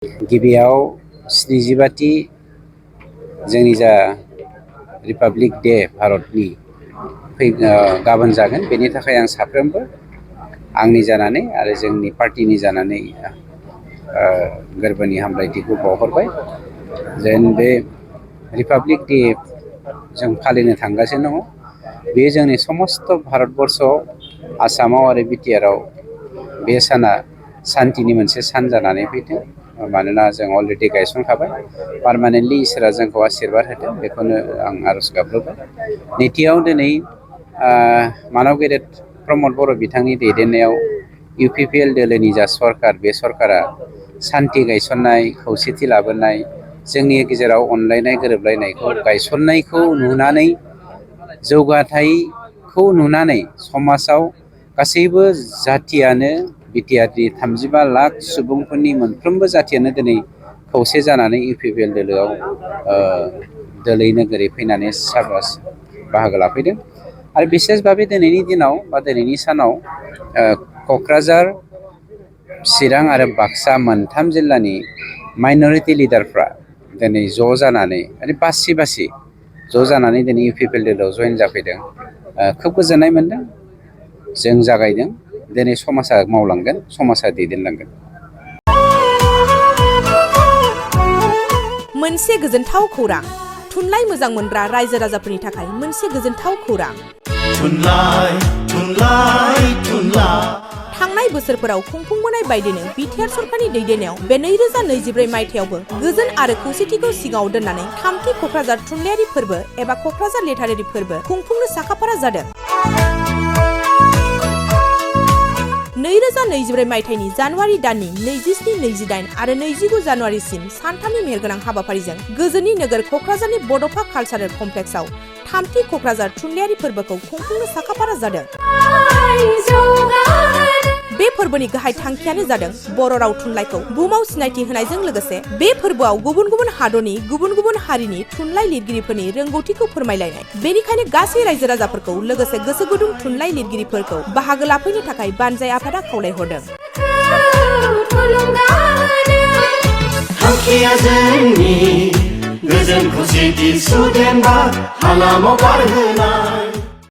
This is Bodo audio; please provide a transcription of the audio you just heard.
गिबियाव 77थि जोंनि जा रिपाब्लिक डे भारतनि गाबोन जागोन। बेनि थाखाय आं साफ्रोमबो आंनि जानानै आरो जोंनि पार्टिनि जानानै गोरबोनि हामलायथिखौ बावहरबाय। जेन बे रिपाब्लिक डे जों फालिनो थांगासिनो दङ। बे जोंनि समस्त भारतबर्षआव आसामाव आरो बिटिआरआव बे साना सान्तिनि मोनसे सान जानानै फैथों। मानोना जों अलरेडि गायसनखाबाय। पारमानेन्टलि इसोरा जोंखौ आशीर्बाद होदों, बेखौनो आं आरज गाबबोबाय। नैथियाव दिनै मानव गेदेर प्रमद बर' बिथांनि दैदेननायाव UPPL दोलोनि जा सरकार, बे सरकारा सान्ति गायसननाय, खौसेथि लाबोनाय, जोंनि गेजेराव अनलायनाय गोरोबलायनायखौ गायसननायखौ नुनानै, जौगाथायखौ नुनानै समाजाव गासैबो जाथियानो बिटिआरनि 35 लाख सुबुंफोरनि मोनफ्रोमबो जाथियानो दिनै खौसे जानानै UPPL दोलोआव दोलै नोगोरै फैनानै बाहागो लाफैदों। आरो बिसेस भाबै दिनैनि दिनाव बा दिनैनि सानाव क'क्राझार, चिरां आरो बाक्सा मोनथाम जिल्लानि माइन'रिटि लिडारफ्रा दिनै ज' जानानै माने बासि ज' जानानै दिनै UPPL दोलोआव जयेन जाफैदों। खोब गोजोननाय मोनदों। जों जागायदों, दिनै समाजा मावलांगोन, समाजा दैदेनलांगोन। मोनसे गोजोनथाव खौरां। थुनलाइ मोजां मोनग्रा रायजो राजाफोरनि थाखाय मोनसे गोजोनथाव खौरां। थांनाय बोसोरफोराव खुंफुंबोनाय बायदिनो बिटिआर सरकारनि दैदेननायाव बे 2024 मायथाइयावबो गोजोन आरो खौसेथिखौ सिगाङाव दोननानै 3थि क'क्राझार थुनलाइयारि फोरबो एबा क'क्राझार लिटारेरि फोरबो खुंफुंनो साखाफारा जादों। 2024 मायथाइनि जानुवारि दाननि 27, 28 आरो 29 जानुवारिसिम सानथामनि मेहेरगोनां हाबाफारिजों गोजोननि नोगोर क'क्राझारनि बड'फा कालचारेल कमप्लेक्सआव 3थि क'क्राझार थुनलाइयारि फोरबोखौ खुंफुंनो साखाफारा जादों। बे फोरबोनि गाहाय थांखियानो जादों बर' राव थुनलाइखौ बुहुमाव सिनायथि होनायजों लोगोसे बे फोरबोआव गुबुन गुबुन हादरनि गुबुन गुबुन हारिनि थुनलाइ लिरगिरिफोरनि रोंगौथिखौ फोरमायलायनाय। बेनिखायनो गासै रायजो राजाफोरखौ लोगोसे गोसो गुदुं थुनलाइ लिरगिरिफोरखौ बाहागो लाफैनो थाखाय बानजाय आफादा खावलायहरदों। थांखिया जोंनि गोजोन खौसेथि सुदेम बार हालामाव बारहोनाय।